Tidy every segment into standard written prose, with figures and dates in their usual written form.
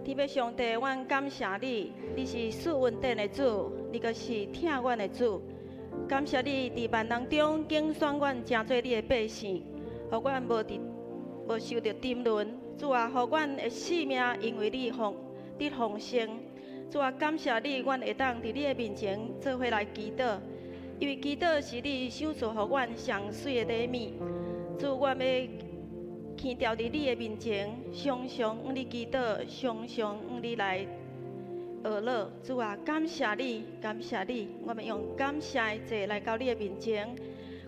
天父上帝，阮感謝你，你是賜恩典的主，你閣是疼阮的主。感謝你佇萬人中揀選阮，成做你的百姓，予阮無佇無受著沉淪。主啊，予阮的性命因為你豐得豐盛。主啊，感謝你，阮會當佇你的面前做伙來祈禱，因為祈禱是你賞賜予阮上媠的禮物。主，阮欲徛牢佇你的面前，常常向你祈禱，常常向你來學樂。主啊，感謝你，感謝你，我們用感謝的祭來到你的面前，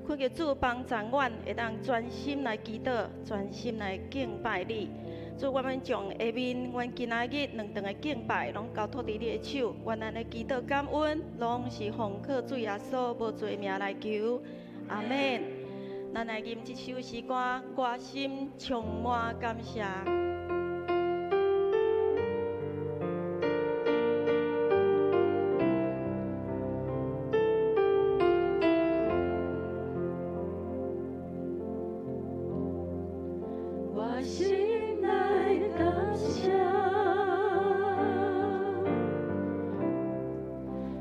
懇求主幫助阮，會當專心來祈禱，專心來敬拜你。主，我們將下面阮今仔日兩頓的敬拜，攏交託佇你的手。願咱的祈禱感恩，攏是奉靠主耶穌無罪名來求。阿門。咱來吟這首詩歌，我心充滿感謝。我心內感謝，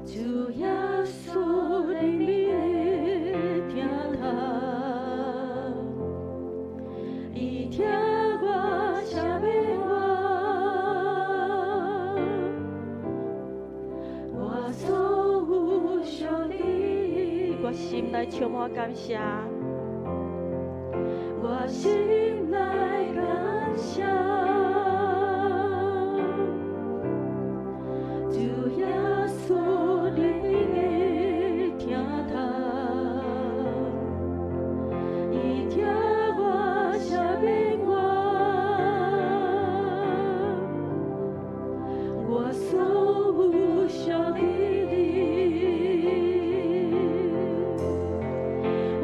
主耶穌憐憫的疼痛，伊疼我，赦免我，我所有傷的。我心內充滿感謝。我心內感謝，主耶穌憐憫的疼痛，伊疼我，赦免我，我所有傷的。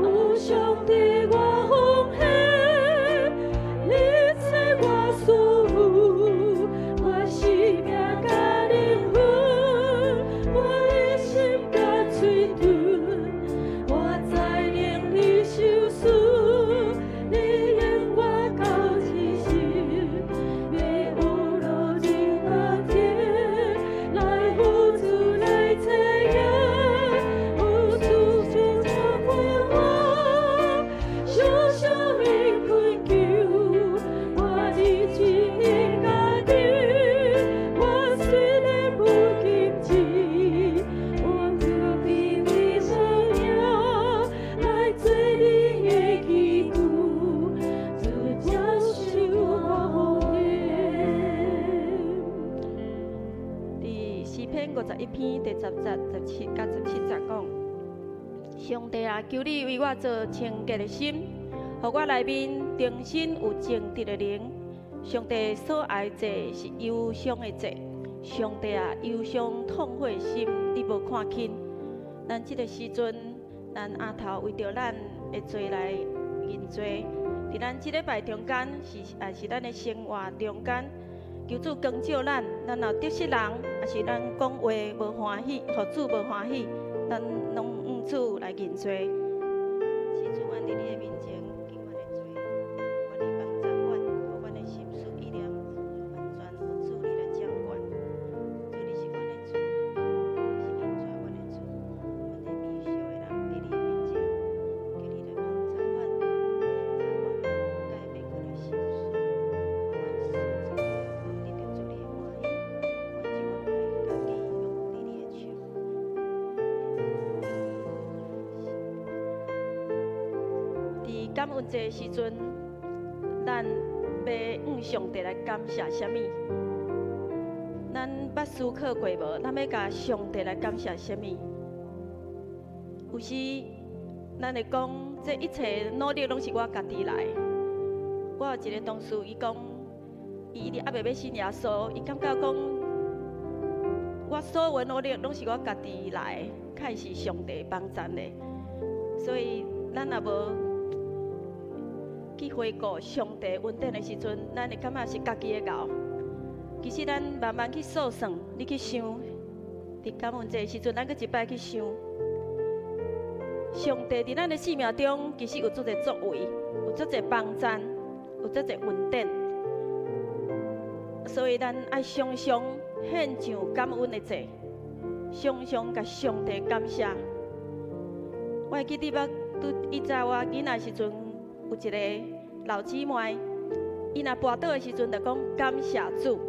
有上帝我奉獻一切我所有，我生命佮靈魂，我的心佮喙唇，我知能你受死，你永我到天時，欲有路入我天，來付主來體驗，有主主托付我，小小的懇求，我日子家己，我雖然無金錢，我卻比你生命來做你的器具，主接受我奉獻。佇詩篇51篇第10節、17甲17節講：上帝啊，求你為我造清潔的心，予我內面重新有正直的靈。上帝所愛的祭是憂傷的祭，上帝啊，憂傷痛悔的心，你無看輕。咱這个時陣，咱阿頭為著咱的罪來認罪。佇咱這禮拜中間，是也是咱的生活中間，求主光照咱，咱若得失人，抑是咱講話無歡喜，予主無歡喜，咱攏向主來認罪。請主，阮佇你的面前，認阮的罪，願你幫助阮，予阮的心思意念完全予主你來掌管。主，你是阮的主，你是引帶阮的主，阮這微小的人佇你的面前，求你來幫助阮，引導阮，改變阮的心思，予阮所做的攏得著主你的歡喜，願將阮家己用佇你的手。佇感恩節的時陣，咱欲向上帝來感謝啥物？咱捌思考過無？咱欲共上帝來感謝啥物？有時咱會講，這一切努力攏是我家己來。我有一個同事，伊講，伊一直猶未欲信耶穌，伊感覺講，我所有的努力攏是我家己來，較是上帝幫贊的。所以咱若無去回顧上帝恩典的時陣，咱會感覺是家己的𠢕。其實咱慢慢去數算，你去想，佇感恩節的時陣，咱閣一擺去想，上帝佇咱的生命中，其實有足濟作為，有足濟幫贊，有足濟恩典。所以咱愛常常獻上感恩的祭，常常共上帝感謝。我會記得捌拄以前我囡仔時陣，有一個老姊妹，伊若跋倒的時陣，就講感謝主。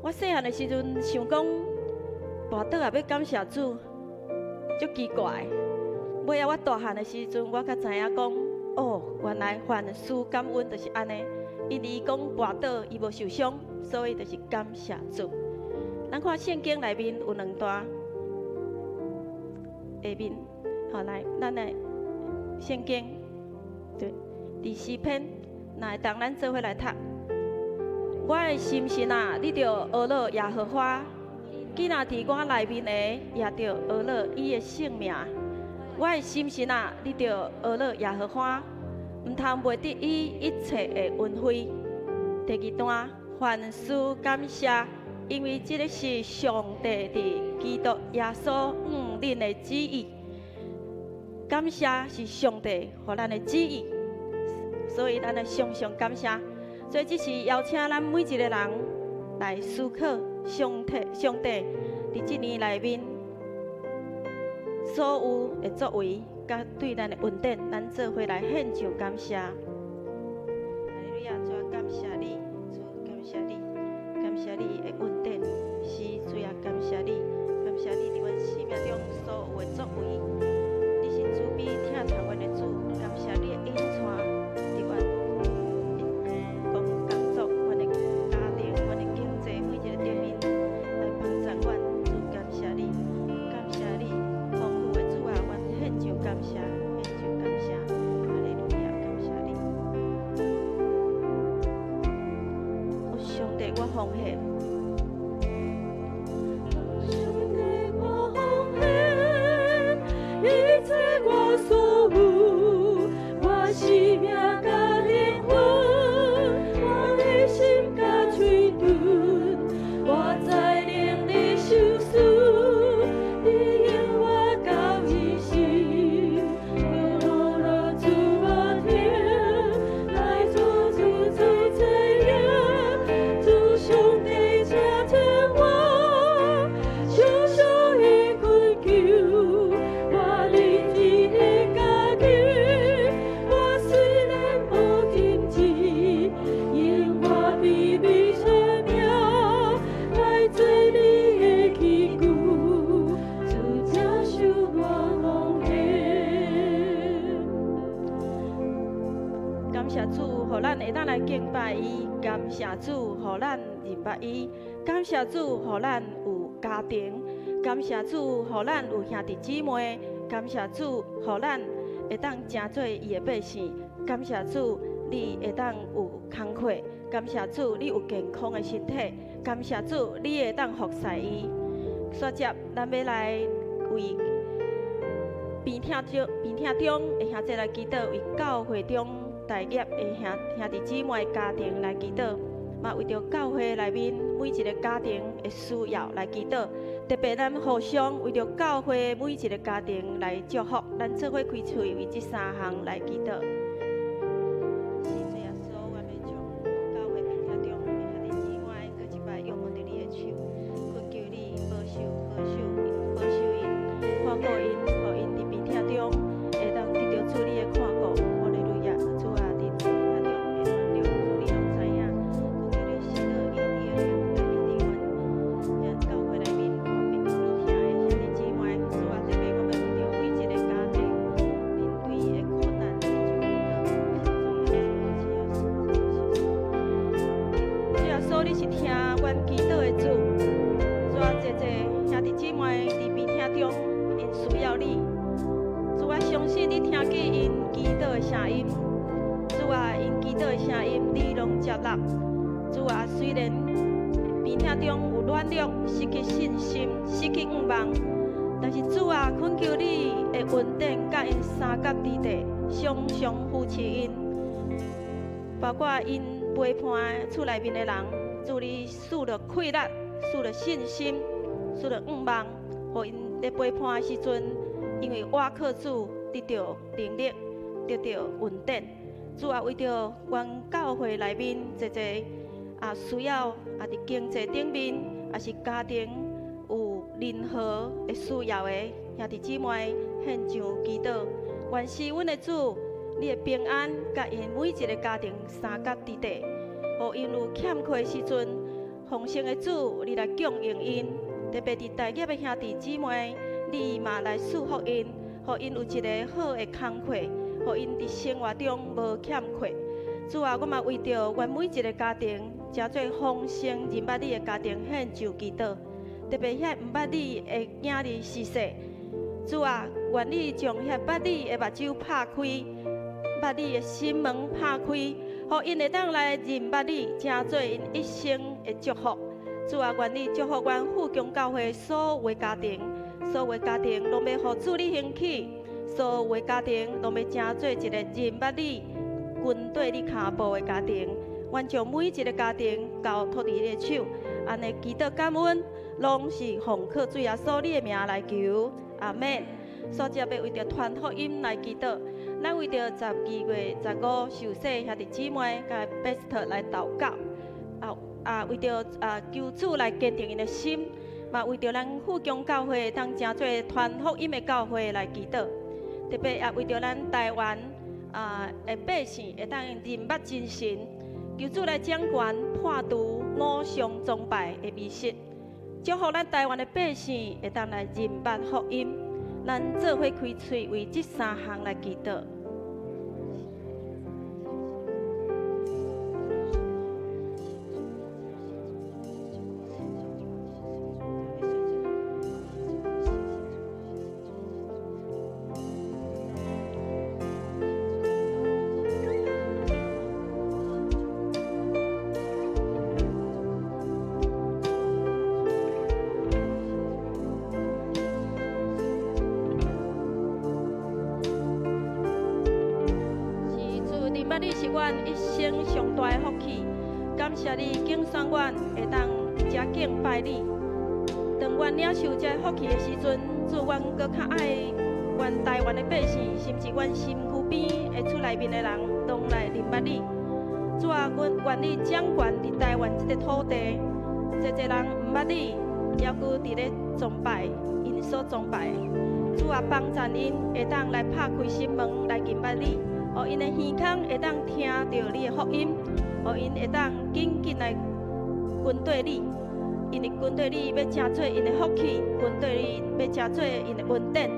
我細漢的時陣想講，跋倒也欲感謝主，足奇怪。尾仔我大漢的時陣，我才知影講，哦，原來凡事感恩就是按呢。因為伊講跋倒，伊無受傷，所以就是感謝主。咱看聖經內面有兩段，下面，好來，咱來聖經，對，佇詩篇，若會當咱做伙來讀。我的心神啊，你著呵咾耶和華；囝仔佇我內面的，也著呵咾伊的聖名。我的心神啊，你著呵咾耶和華，毋通袂得伊一切的恩惠。第二段，凡事感謝，因為這个是上帝佇基督耶穌向恁的旨意。感謝是上帝予咱的旨意，所以咱愛常常感謝。所以這是邀請咱每一個人來思考上帝，上帝佇這年內面所有的作為，佮對咱的恩典，咱做伙來獻上感謝。哈利路亞，主啊，感謝你，主感謝你，感謝你的恩典，是主啊，感謝你，感謝你佇阮生命中所有的作為。你是慈悲疼惜阮的主，感謝你的恩帶佇阮講工作、阮的家庭、阮的經濟每一個層面來幫助阮，主感謝你，感謝你，豐富的主啊，阮獻上感謝，獻上感謝，哈利路亞，感謝你。哦，上帝，我奉獻。上帝，我奉獻一切我所有，我生命佮靈魂，我的心佮喙唇，我在靈裡受死，你永活到一生。呵咾主我聽，來做主做祭業，主上帝請聽我，小小的懇求，我認真的家己，我雖然無金錢，用我卑微生命來做你的器具，主接受我奉獻。感謝主，予咱會當來敬拜伊；感謝主，予咱認捌伊；感謝主，予咱有家庭；感謝主，予咱有兄弟姊妹；感謝主，予咱會當成做伊的百姓；感謝主，你會當有工課；感謝主，你有健康的身體；感謝主，你會當服侍伊。煞接，咱欲來為病痛中的兄弟來祈禱，為教會中待業的兄弟姊妹家庭來祈禱，嘛為著教會內面每一個家庭的需要來祈禱。特別咱互相為著教會每一個家庭來祝福，咱做伙開喙為這三項來祈禱。是主耶穌，我欲將教會病痛中的兄弟姊妹，閣一擺仰望佇你的手，懇求你保守、保守、保守𪜶，看顧𪜶，予𪜶佇病痛中會當得著主你的看顧。哈利路亞，主啊，佇病痛中的軟弱，主你攏知影，懇求你實落醫治醫治阮遐教會內面病痛的兄弟姊妹，主啊，特別我欲為著每一個家庭面對的困難來求祈禱。主耶穌，你是聽阮祈禱的主，主啊，濟濟兄弟姊妹佇病痛中，𪜶需要你。主啊，相信你聽見𪜶祈禱的聲音，主啊，𪜶祈禱的聲音你攏接納。主啊，雖然病痛中有軟弱、失去信心、失去向望，但是主啊，懇求你的恩典佮𪜶相佮佇地，常常扶持𪜶，包括𪜶陪伴厝內面的人，主你賜予氣力、賜予信心、賜予向望，予𪜶咧陪伴的時陣，因為倚靠主得著能力，得著恩典。主啊，為著阮教會內面濟濟需要佇經濟頂面，抑是家庭有任何的需要的兄弟姊妹獻上祈禱。願是阮的主，你的平安佮𪜶每一个家庭相佮佇地，予𪜶有欠缺的時陣，豐盛的主，你來供應𪜶。特別佇待業的兄弟姊妹，你嘛來賜福𪜶，予𪜶有一个好的工課，予𪜶佇生活中無欠缺。主啊，我嘛為著阮每一个家庭，成做豐盛認捌你的家庭獻上祈禱。特別遐毋捌你的囝兒逝世，主啊，願你將遐捌你的目睭拍開，捌你的心門拍開，予𪜶會當來認捌你，成做𪜶一生的祝福。主啊，願你祝福阮富強教會所有的家庭，所有的家庭攏欲予主你興起，所有的家庭攏欲成做一个認捌你、跟綴你跤步的家庭。阮將每一个家庭交託佇你的手，按呢祈禱感恩，攏是奉靠主耶穌你的名來求，阿們。所接欲為著傳福音來祈禱，咱為著12月15受洗兄弟姊妹佮 pastor 來禱告，為著求主來堅定𪜶的心，嘛為著咱富強教會當成做傳福音的教會來祈禱，特別也為著咱台灣的百姓會當認捌真神，求主來掌權破除偶像崇拜的迷失，祝福咱台灣的百姓會當來認捌福音。咱做伙開喙為這三項來祈禱。你是阮一生上大的福氣，感謝你揀選阮會當遮敬拜你。當阮領受這福氣的時陣，主，阮閣較愛阮台灣的百姓，甚至阮身軀邊的厝內面的人，攏來認捌你。主啊，阮願你掌權佇台灣這个土地，濟濟人毋捌你，猶閣佇咧崇拜𪜶所崇拜的。主啊，幫贊𪜶會當來拍開心門來認捌你。予𪜶的耳孔會當聽著你的福音，予𪜶會當緊緊來跟綴你，因為跟綴你欲成做𪜶的福氣，跟綴你欲成做𪜶的恩典。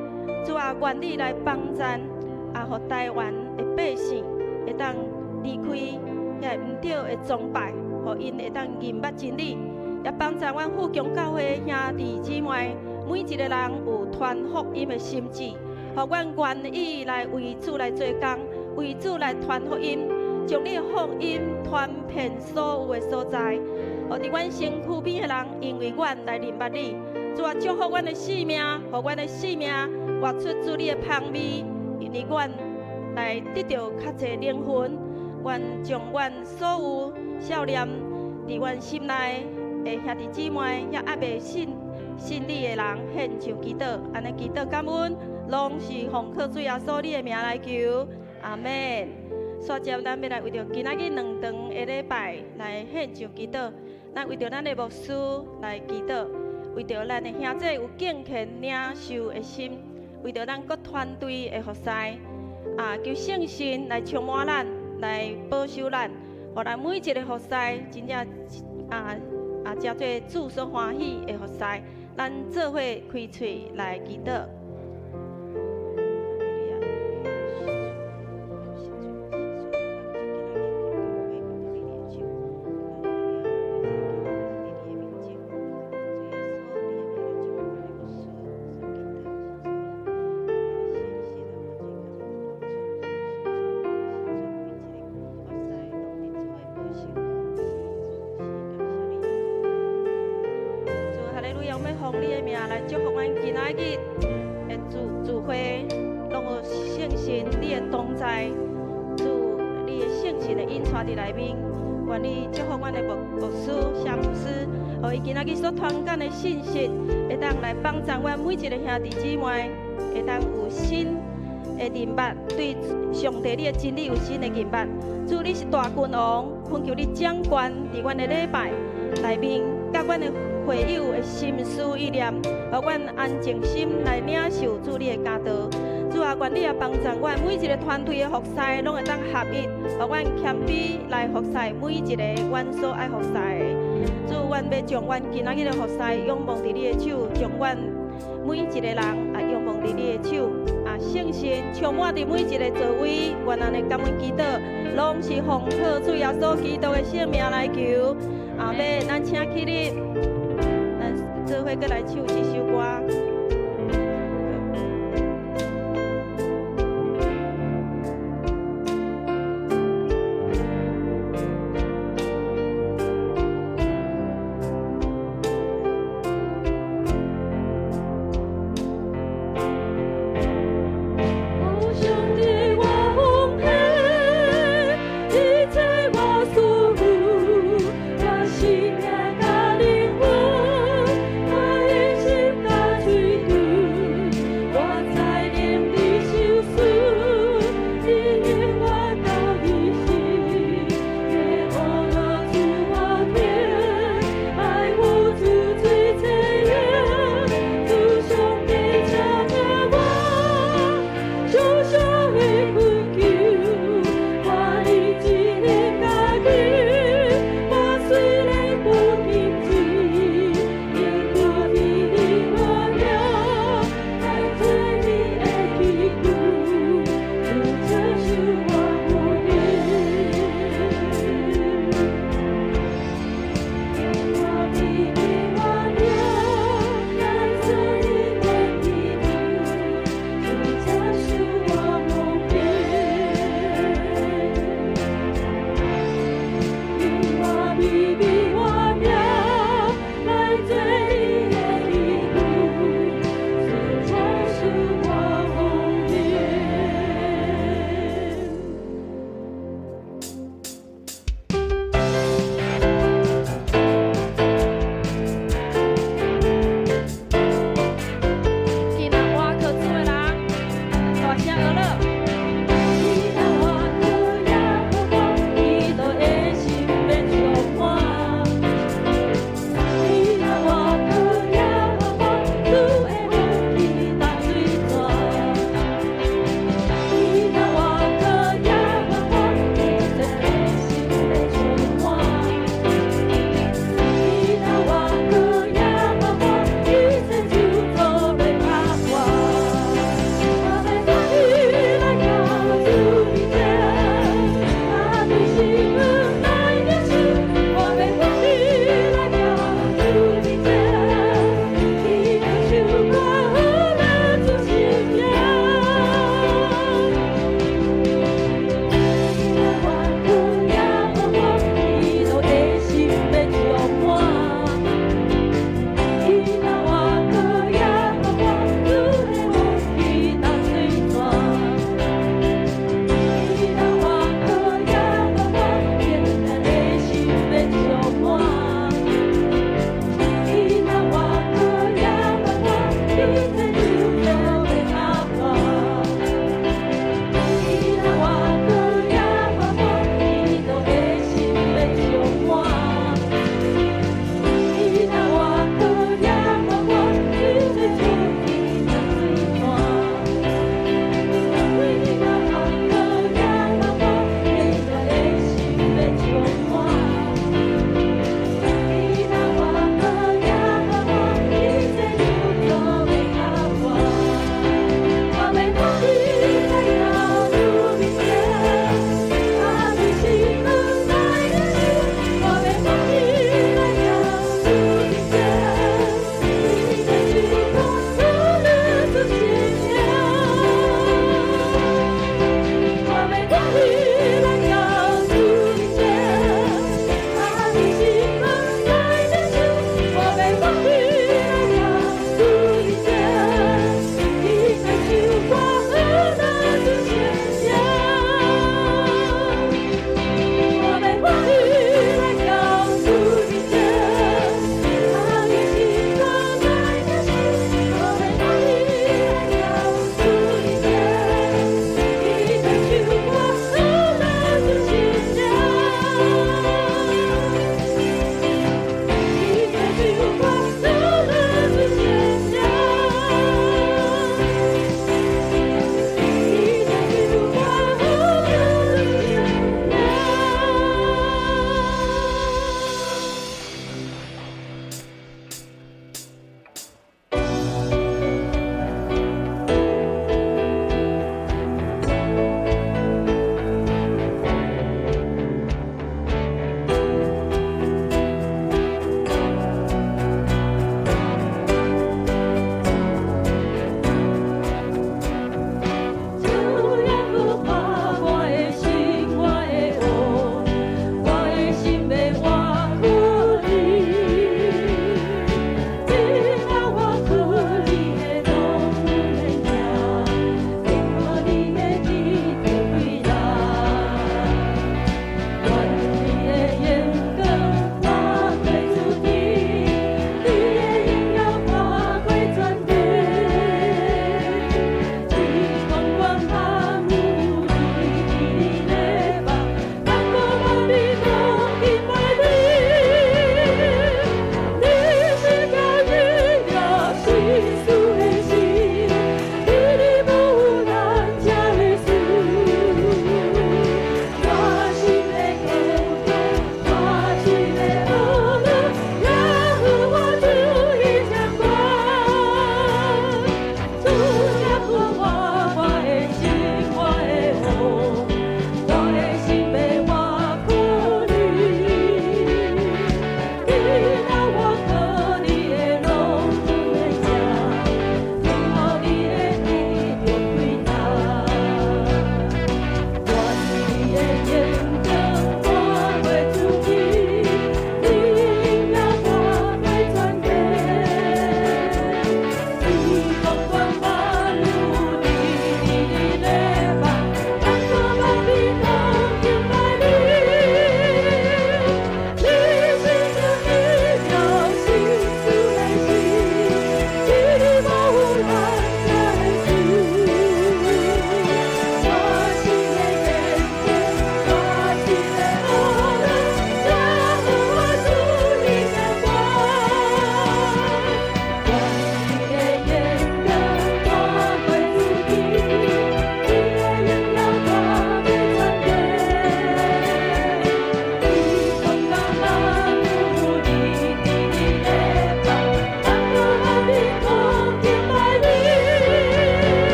主啊，願你來幫贊，予台灣的百姓會當離開遐毋對的崇拜，予𪜶會當認捌真理，也幫贊阮富強教會兄弟姊妹，每一个人有傳福音的心志，予阮願意來為主來做工。為主來傳福音，將你的福音傳遍所有的所在。予佇阮身軀邊的人，因為阮來認捌你。主啊，祝福阮的性命，予阮的性命活出主你的芳味。因為阮來得著較濟靈魂，願將阮所有少年佇阮心內的兄弟姊妹，遐猶未信你的人獻上祈禱，按呢祈禱感恩，攏是奉靠主耶穌你的名來求。阿們。煞接咱欲來為著今仔日兩堂的禮拜來獻上祈禱，咱為著咱的牧師來祈禱，為著咱的兄弟有敬虔領袖的心，為著咱各團隊的服侍，求聖神來充滿咱，來保守咱，予咱每一个服侍真正成做主所歡喜的服侍，咱做伙開喙來祈禱。所傳講的信息，會當來幫助阮每一个兄弟姊妹，會當有新的認捌，對上帝你的真理有新的認捌。主，你是大君王，懇求你掌權佇阮的禮拜內面，佮阮的會友的心思意念，予阮安靜心來領受主你的教導。主啊，願你也幫助阮每一个團隊的服侍，攏會當合一，予阮謙卑來服侍每一个阮所愛服侍的。主，阮欲將阮今仔日的服侍仰望佇你的手，將阮每一个人啊仰望佇你的手，啊，聖神充滿佇每一个座位，願按呢感恩祈禱，攏是奉靠主耶穌基督的聖名來求。阿們，咱請起立，咱做伙閣來唱這首歌。哦，上帝，我奉獻一切我所有，我生命佮靈魂，我一生。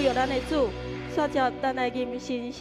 呼籲咱的主，煞接咱來認信。